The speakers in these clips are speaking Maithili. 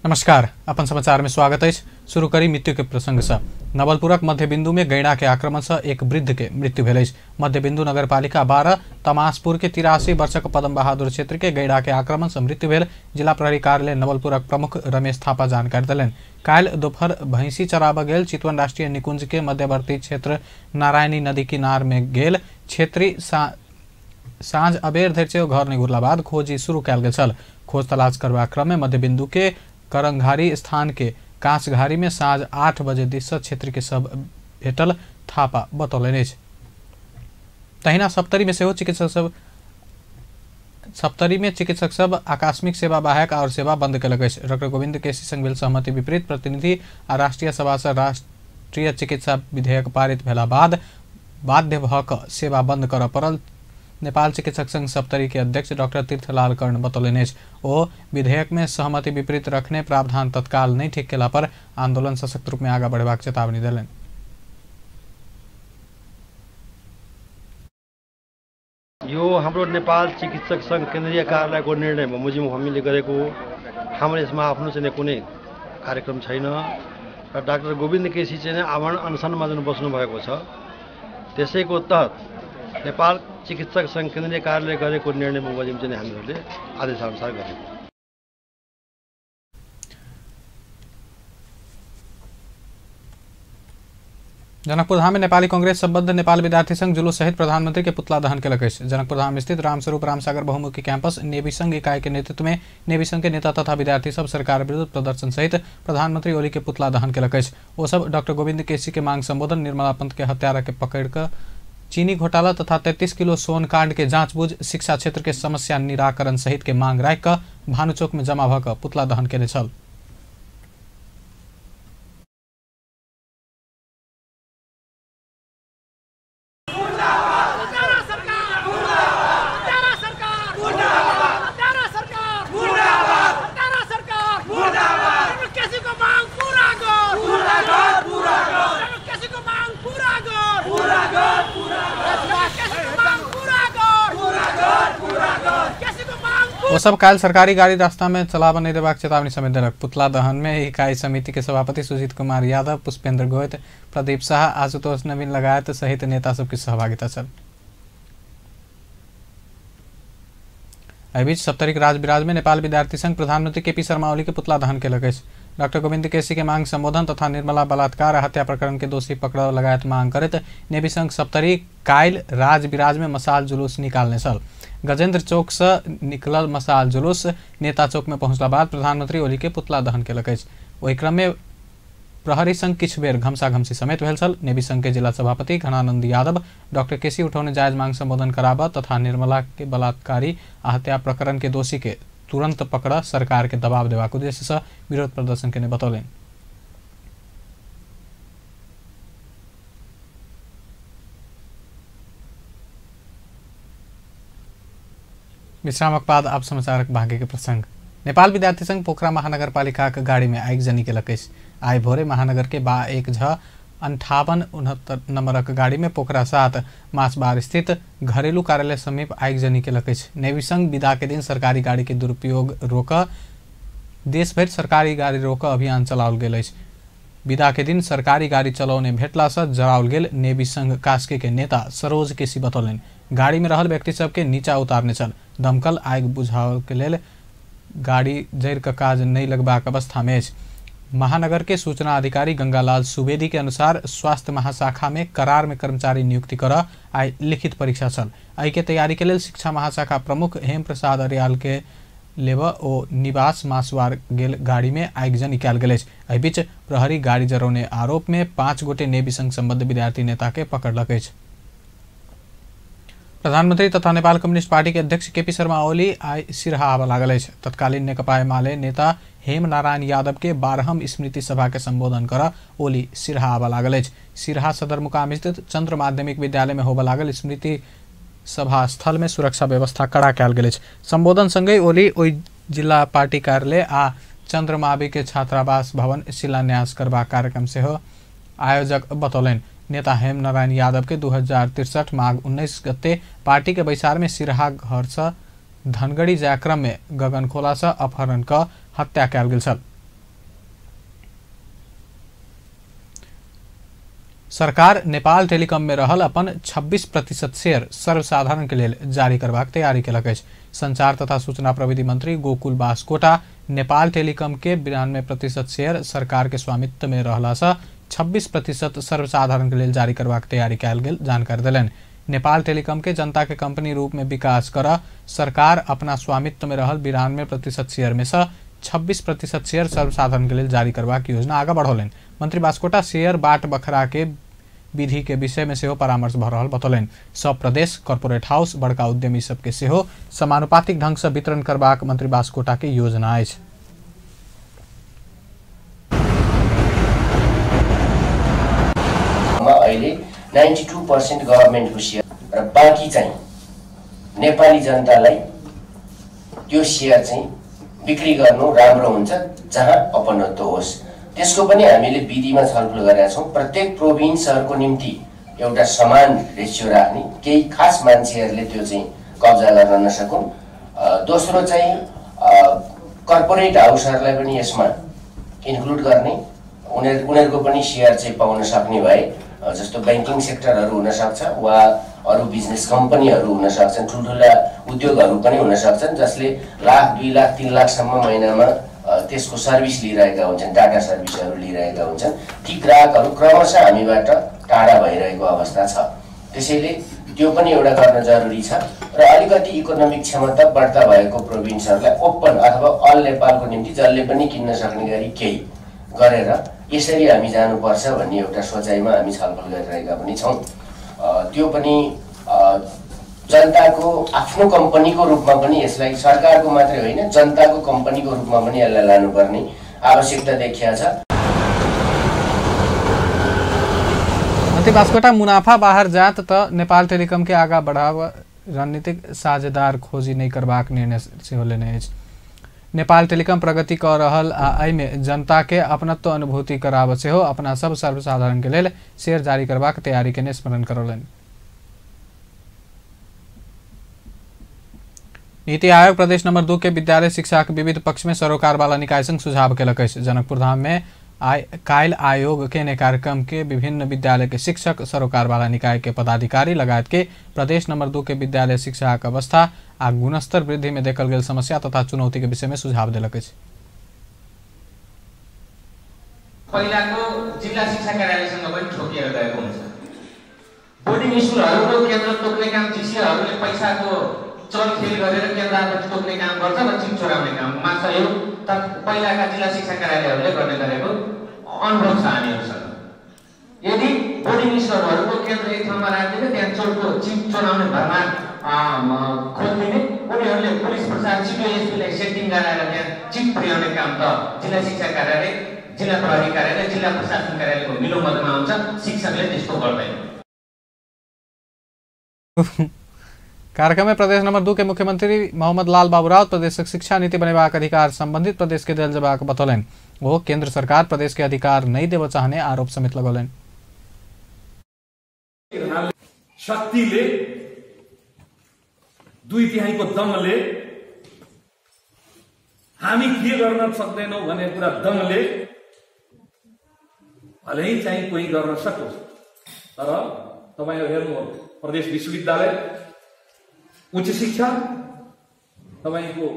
नमस्कार, अपन समाचार में स्वागत है। शुरू करी मृत्यु के प्रसंग से। नवलपुरक मध्य बिंदु में गैड़ा के आक्रमण से एक वृद्ध के मृत्यु भेल अछि। मध्य बिंदु नगरपालिका 12 तमासपुर के 83 वर्षक पदम बहादुर क्षेत्र के गैड़ा के आक्रमण से मृत्यु भेल जिला प्रहरी कार्यालय नवलपुरक प्रमुख रमेश थापा जानकारी देलनि। काल्हि दोपहर भैंसी चराबऽ गेल चितवन राष्ट्रीय निकुंज के मध्यवर्ती क्षेत्र नारायणी नदी किनार में गेल क्षेत्री साँझ अबेर धरि से घर नहीं घुरला बाद खोजी शुरू कयल गेल छल। खोज तलाश करबाक क्रम में मध्य बिंदु के करंघारी स्थान के कांसघारी में साँझ 8 बजे दिस क्षेत्र के सब भेटल थापा बतौलनि अछि। तहिना सप्तरी में सेहो सप्तरी में चिकित्सक सब आकस्मिक सेवा बाहेक और सेवा बंद कयलक अछि। डॉक्टर गोविंद केसी संग भेल सहमति विपरीत प्रतिनिधि आ राष्ट्रीय सभा से राष्ट्रीय चिकित्सा विधेयक पारित भेला बाद बाध्य भऽ कऽ सेवा बंद करऽ पड़ल नेपाल चिकित्सक संघ सप्तरी के अध्यक्ष डॉक्टर तीर्थलाल कर्ण बतौलनि अछि। ओ विधेयक में सहमति विपरीत रखने प्रावधान तत्काल नहीं ठीक केला पर आंदोलन सशक्त रूप में आगा बढ़ेबाक चेतावनी देलनि। यो हाम्रो नेपाल चिकित्सक संघ केन्द्रीय कार्यालयको निर्णय बमोजिम हामीले गरेको हो। हाम्रो यसमा आफ्नो चाहिँ कुनै कार्यक्रम छैन र डाक्टर गोविन्द केसी चाहिँ आवरण अनसनमा जुन बस्नु भएको छ त्यसैको तहत नेपाल चिकित्सक संघ केन्द्रीय कार्यालय गरेको निर्णय बमोजिम चाहिँ हामीहरूले आदेशानुसार गरेको। जनकपुरधाम में नेपाली कांग्रेस संबद्ध नेपाल विद्यार्थी संघ जुलूस सहित प्रधानमंत्री के पुतला दहन केलक अछि। जनकपुरधाम स्थित रामस्वरूप रामसागर बहुमुखी कैंपस नेवी संघ इकाई के नेतृत्व में नेवी संघ के नेता तथा विद्यार्थी सब सरकार विरुद्ध प्रदर्शन सहित प्रधानमंत्री ओली के पुतला दहन केलक अछि। ओ सब डॉक्टर गोविंद केसी के मांग संबोधन, निर्मला पंत के हत्यारा के पकड़ कऽ चीनी घोटाला तथा 33 किलो सोन कांड के जांच बुझ, शिक्षा क्षेत्र के समस्या निराकरण सहित के मांग राखि कऽ भानुचौक में जमा भऽ कऽ पुतला दहन केने छल। वो सब काल्हि सरकारी गाड़ी रास्ता में चलाबऽ नहीं देबाक चेतावनी समेत देलक। पुतला दहन में इकाई समिति के सभापति सुजीत कुमार यादव, पुष्पेंद्र गोयत, प्रदीप शाह, आशुतोष नवीन लगायत सहित नेता सबके सहभागिता छल। एहि बीच सप्तरीक राजविराज में नेपाल विद्यार्थी संघ प्रधानमंत्री केपी शर्मा ओली के पुतला दहन केलक अछि। डॉक्टर गोविंद केसी के मांग संबोधन तथा निर्मला बलात्कार आ हत्या प्रकरण के दोषी पकड़ लगायत मांग करैत नेवी संघ सप्तरी काल्हि राजविराज में मसाल जुलूस निकालने छल। गजेंद्र चौक से निकलल मसाल जुलूस नेता चौक में पहुंचला बाद प्रधानमंत्री ओली के पुतला दहन केलक अछि। ओहि क्रम में प्रहरी संघ किछु बेर घमसा घमसी समेत भेल छल। नेवी संघ के जिला सभापति घनानंद यादव डॉक्टर केसी उठौने जायज मांग संबोधन कराबऽ तथा निर्मला के बलात्कारी आ हत्या प्रकरण के दोषी के तुरंत पकड़ सरकार के दबाव देबाक उद्देश्य से विरोध प्रदर्शन केने बतौलनि। विश्रामक बाद आप समाचारक भाग्य के प्रसंग। नेपाल विद्यार्थी संघ पोखरा महानगरपालिकाक गाड़ी में आगिजनी केलक अछि। आइ भोरे महानगर के 1 झ 5869 नंबरक गाड़ी में पोखरा 7 माछबार स्थित घरेलू कार्यालय समीप आगिजनी केलक अछि। नेवी संघ विदा के दिन सरकारी गाड़ी के दुरुपयोग रोक देशभरि सरकारी गाड़ी रोक अभियान चलाओल गेल अछि। विदा के दिन सरकारी गाड़ी चलौने भेटला से जराओल गेल नेवी संघ कास्की के नेता सरोज केसी बतौलनि। गाड़ी में रहल व्यक्ति सबके नीचा उतारने छल। दमकल आगि बुझाओ के लेल गाड़ी जरि कऽ काज नहि लगबाक अवस्था में अछि। महानगर के सूचना अधिकारी गंगालाल सुवेदी के अनुसार स्वास्थ्य महाशाखा में करार में कर्मचारी नियुक्ति करऽ आइ लिखित परीक्षा छल। एहि के तैयारी के लेल शिक्षा महाशाखा प्रमुख हेम प्रसाद अर्याल के लेबऽ ओ निवास मासवार गेल गाड़ी में आगिजनी कयल गेल अछि। एहि बीच प्रहरी गाड़ी जरौने आरोप में 5 गोटे नेवी संघ संबद्ध विद्यार्थी नेता के पकड़लक अछि। प्रधानमंत्री तथा नेपाल कम्युनिस्ट पार्टी के अध्यक्ष केपी शर्मा ओली आइ सिरहा आबऽ लागल अछि। तत्कालीन नेकपा एमाले नेता हेम नारायण यादव के 12म स्मृति सभा के संबोधन कर ओली सिरहा आबऽ लागल अछि। सिरहा सदरमुकाम स्थित चंद्र माध्यमिक विद्यालय में होबऽ लागल स्मृति सभा स्थल में सुरक्षा व्यवस्था कड़ा कयल गेल अछि। संबोधन संगहि ओली ओहि जिला पार्टी कार्यालय आ चंद्रमावि के छात्रावास भवन शिलान्यास करबाक कार्यक्रम सेहो आयोजक बतौलनि। नेता हेम नारायण यादव के 2063 माघ 19 गते पार्टी के बैसार में सिरहा घर से धनगढ़ी जाय क्रम में गगन खोला से अपहरण क हत्या कयल गेल छल। सरकार नेपाल टेलिकम में रहल अपन 26% शेयर सर्वसाधारण के लेल जारी करबाक तैयारी केलक अछि। संचार तथा सूचना प्रविधि मंत्री गोकुल बास्कोटा नेपाल टेलिकम के 92% शेयर सरकार के स्वामित्व में रहला से 26% सर्वसाधारण के लेल जारी करबाक तैयारी कयल गेल जानकारी देलनि। नेपाल टेलिकम के जनता के कंपनी रूप में विकास कर सरकार अपना स्वामित्व में रहल 92% शेयर में से 26% शेयर सर्वसाधारण के लेल जारी करबाक योजना आगा बढ़ौलनि। मंत्री बास्कोटा शेयर बाट बखरा के विधि के विषय में सेहो परामर्श भऽ रहल बतौलनि। सब प्रदेश, कॉर्पोरेट हाउस, बड़का उद्यमी सबके सेहो समानुपातिक ढंग से वितरण करबाक मंत्री बास्कोटा के योजना अछि। अहिले 92% गभर्नमेन्टको शेयर र बाँकी चाहिँ नेपाली जनतालाई त्यो शेयर चाहिँ बिक्री गर्नु राम्रो हुन्छ जहाँ अपनत्व होस्। त्यसको पनि हामीले विधिमा छलफल गरेका छौँ। प्रत्येक प्रोभिन्सहरूको निम्ति एउटा समान रेसियो राख्ने, केही खास मान्छेहरूले त्यो चाहिँ कब्जा गर्न नसकुन्। दोस्रो चाहिँ कर्पोरेट हाउसहरूलाई पनि यसमा इन्क्लुड गर्ने, उनीहरूको पनि सेयर चाहिँ पाउन सक्ने भए, जस्तो ब्याङ्किङ सेक्टरहरू हुनसक्छ वा अरू बिजनेस कम्पनीहरू हुन सक्छन्, ठुल्ठुला उद्योगहरू पनि हुन सक्छन् जसले लाख, 2 लाख, 3 लाखसम्म महिनामा त्यसको सर्भिस लिइरहेका हुन्छन्, डाटा सर्भिसहरू लिइरहेका हुन्छन्। ती ग्राहकहरू क्रमशः हामीबाट टाढा भइरहेको अवस्था छ। त्यसैले त्यो पनि एउटा गर्न जरुरी छ र अलिकति इकोनोमिक क्षमता बढ्ता भएको प्रोभिन्सहरूलाई ओपन अथवा अल नेपालको निम्ति जसले पनि किन्न सक्ने गरी केही गरेर यसरी हामी जानुपर्छ भन्ने एउटा सोचाइमा हामी छलफल गरिरहेका पनि छौँ। त्यो पनि जनताको आफ्नो कम्पनीको रूपमा पनि यसलाई सरकारको मात्रै होइन, जनताको कम्पनीको रूपमा पनि यसलाई लानुपर्ने आवश्यकता देखिया छ। मंत्री बास्कोटा मुनाफा बाहर जात त नेपाल टेलिकम के आगा बढ़ाव रणनीतिक साझेदार खोजी नहीं करबाक निर्णय सेहो लेने अछि। नेपाल टेलिकम प्रगति क रहल आ एहिमे जनता के अपनत्व अनुभूति कराब सेहो अपना सब सर्वसाधारण के लेल शेयर जारी करबाक तैयारी केने स्मरण करौलनि। नीति आयोग प्रदेश नंबर 2 के विद्यालय शिक्षा के विविध पक्ष में सरोकार वाला निकाय संग सुझाव केलक अछि। जनकपुर धाम में काल्हि आयोग केने कार्यक्रम के विभिन्न विद्यालय के शिक्षक, सरोकार वाला निकाय के पदाधिकारी लगायत के प्रदेश नंबर 2 के विद्यालय शिक्षा के अवस्था आ गुणस्तर वृद्धि में देखल गेल समस्या तथा चुनौती के विषय में सुझाव देलक अछि। पहिलाको जिल्ला शिक्षा कार्यालयसँग पनि ठोकिएर गएको हुन्छ। बोर्डिङ स्कुलहरूको केन्द्र तोक्ने काम जीसीहरूले पैसाको चलखेल गरेर केन्द्रबाट तोक्ने काम गर्छ र चिप चोराउने काममा सहयोग त पहिलाका जिल्ला शिक्षा कार्यालयहरूले गर्ने गरेको अनुभव छ हामीहरूसँग। यदि बोर्डिङ स्कुलहरूको केन्द्र एक ठाउँमा राखिदिने, त्यहाँ चोरको चिप चोराउने भरमा खोलिदिने, उनीहरूले पुलिस प्रशासन छिटो एसपीलाई सेटिङ गराएर त्यहाँ चिप पुर्याउने काम त जिल्ला शिक्षा कार्यालय, जिल्ला प्रहरी कार्यालय, जिल्ला प्रशासन कार्यालयको मिलोमतमा हुन्छ। शिक्षकले त्यस्तो गर्दैन। कार्यक्रम में प्रदेश नंबर 2 के मुख्यमंत्री मोहम्मद लाल बाबू राउत प्रदेशक शिक्षा नीति बनेबाक अधिकार संबंधित प्रदेश के देल जेबाक बतौलनि। वो केंद्र सरकार प्रदेश के अधिकार नहीं देबऽ चाहने आरोप समेत लगौलनि। शक्तिले 2/3 दमले हामी के गर्न सक्दैनौँ भन्ने कुरा दमले भलै चाहिँ कोही गर्न सकोस्, तर तपाईँ हेर्नु प्रदेश विश्वविद्यालय, उच्च शिक्षा तपाईँको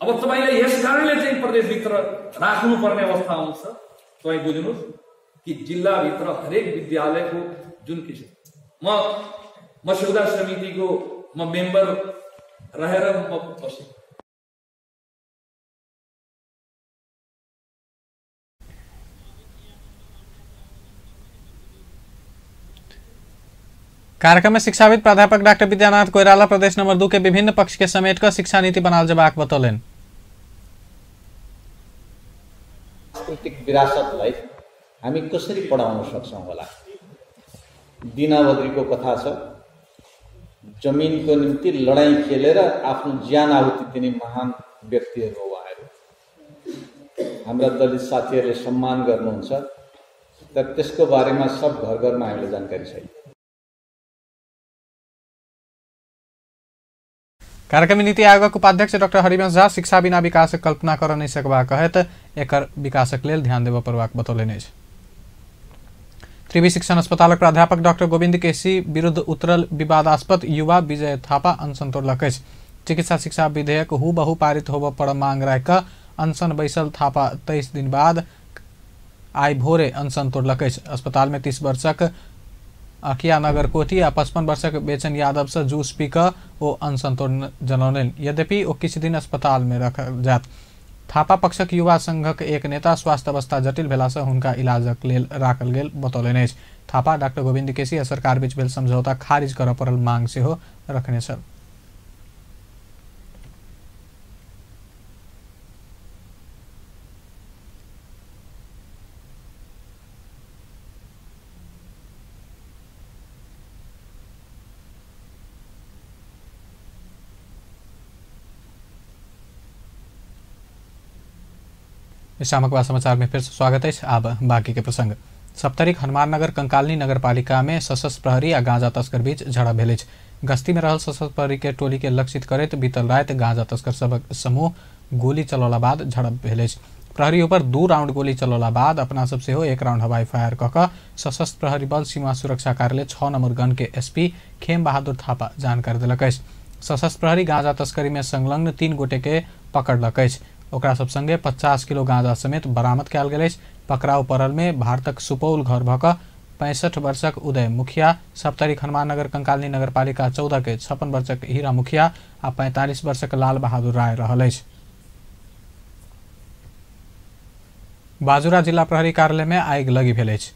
अब तपाईँलाई यस कारणले चाहिँ प्रदेशभित्र राख्नुपर्ने अवस्था आउँछ। तपाईँ बुझ्नुहोस् कि जिल्लाभित्र हरेक विद्यालयको जुन किसिम म मस्यौदा समितिको म मेम्बर रहेर म बसेँ। कार्यक्रम में शिक्षाविद प्राध्यापक डॉक्टर विद्यानाथ कोइराला प्रदेश नंबर 2 के विभिन्न पक्ष के समेट कर शिक्षा नीति बनाल जेबाक बतौलनि। सांस्कृतिक विरासतलाई हामी कसरी बढाउन सक्छौँ होला। दीनाभद्रीको कथा छ, जमिनको निम्ति लडाईँ खेलेर आफ्नो ज्यान आहुति दिने महान व्यक्तिहरू हो उहाँहरू। हाम्रा दलित साथीहरूले सम्मान गर्नुहुन्छ, तर त्यसको बारेमा सब घर घरमा हामीलाई जानकारी छैन। कार्यक्रम में नीति आयोगक उपाध्यक्ष डॉक्टर हरिवंश झा शिक्षा बिना विकासक कल्पना कर नहि सकबाक कहैत एकर विकासक लेल ध्यान देबय पड़बाक बतौलनि अछि। त्रिवी शिक्षण अस्पतालक प्राध्यापक डॉक्टर गोविंद केसी विरुद्ध उतरल विवादास्पद युवा विजय थापा अनशन तोड़लक अछि। चिकित्सा शिक्षा विधेयक हूबहू पारित होबय पर मांग राखि कऽ अनशन बैसल थापा 23 दिन बाद आइ भोरे अनशन तोड़लक अछि। अस्पताल में 30 वर्षक अकिया नगर कोठी आ 55 वर्षक बेचन यादव से जूस पी कऽ ओ अनशन तोड़ जनौलनि। यद्यपि ओ किछु दिन अस्पताल में रखल जायत। थापा पक्षक युवा संघक एक नेता स्वास्थ्य अवस्था जटिल भेलासँ हुनका इलाजक लेल राखल गेल बतौलनि अछि। थापा डॉक्टर गोविंद केसी आ सरकार बीच भेल समझौता खारिज करय पड़ल मांग सेहो रखने छल। शामक बाद समाचार में फिर से स्वागत है। अब बाकी के प्रसंग। सप्तरीक हनुमाननगर कंकालनी नगरपालिका में सशस्त्र प्रहरी आ गांजा तस्कर बीच झड़प भेल अछि। गश्ती में रहल सशस्त्र प्रहरी के टोली के लक्षित करैत बीतल राति गांजा तस्कर सबक समूह गोली चलौला बाद झड़प भेल अछि। प्रहरी ऊपर 2 राउंड गोली चलौला बाद अपना सब सेहो 1 राउंड हवाई फायर कऽ कऽ सशस्त्र प्रहरी बल सीमा सुरक्षा कार्यालय 6 नंबर गन के एसपी खेम बहादुर थापा जानकारी देलक अछि। सशस्त्र प्रहरी गांजा तस्करी में संलग्न 3 गोटे के पकड़लक अछि। ओकरा सब संगे 50 किलो गांजा समेत बरामद कयल गेल अछि। पकड़ाव पड़ल में भारतक सुपौल घर भऽ कऽ 65 वर्षक उदय मुखिया, सप्तरीक हनुमाननगर कंकालनी नगरपालिका 14 के 56 वर्षक हीरा मुखिया आ 45 वर्षक लाल बहादुर राय रहल अछि। बाजुरा जिला प्रहरी कार्यालय में आगि लगी भेल अछि।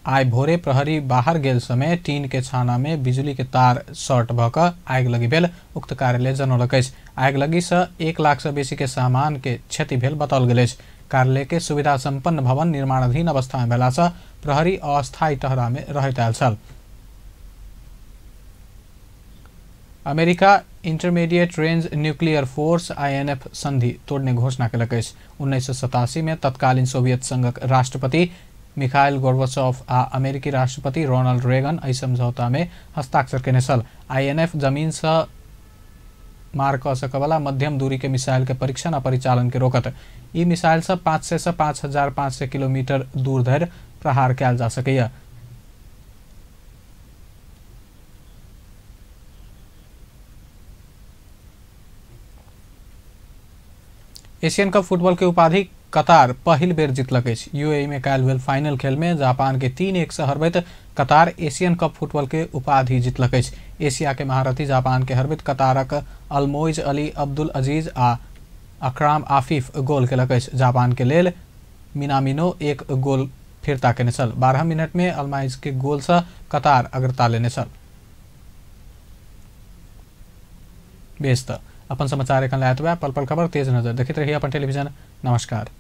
आइ भोरे प्रहरी बाहर गेल समय टीन के छाना में बिजली के तार शॉर्ट भऽ कऽ आगि लगी भेल उक्त कार्यालय जनौलक अछि। आगि लगी से 1 लाख से बेसी के सामान के क्षति भेल बताओल गेल अछि। कार्यालय के सुविधा संपन्न भवन निर्माणाधीन अवस्था में भेला से प्रहरी अस्थायी टहरा में रहैत आयल छल। America intermediate range nuclear force INF संधि तोड़ने घोषणा केलक अछि। 1987 में तत्कालीन सोवियत संघक राष्ट्रपति मिखाइल गोर्बाचोव आ अमेरिकी राष्ट्रपति रोनाल्ड रेगन एहि समझौता में हस्ताक्षर केने छल। आईएनएफ जमीन से मार कऽ सकयवला मध्यम दूरी के मिसाइल के परीक्षण आ परिचालन के रोकत। ई मिसाइल से 500 से 5500 किलोमीटर दूर धरि प्रहार कयल जा सकैए। एशियन कप फुटबॉल के उपाधि कतार पहिल बेर जीतलक अछि। यूएई में काल्हि भेल फाइनल खेल में जापान के 3-1 से हरबैत कतार एशियन कप फुटबॉल के उपाधि जीतलक अछि। एशिया के महारथी जापान के हरबैत कतारक अल्मोइज अली, अब्दुल अजीज आ अकराम आफिफ गोल केलक अछि। जापान के लेल मिनामिनो 1 गोल फिरता केने छल। 12 मिनट में अल्माइज के गोल से कतार अग्रता लेने छल। बेस त अपन समाचार एखन लायत पल पल खबर तेज नजर देखैत रहिए अपन टेलीविजन। नमस्कार।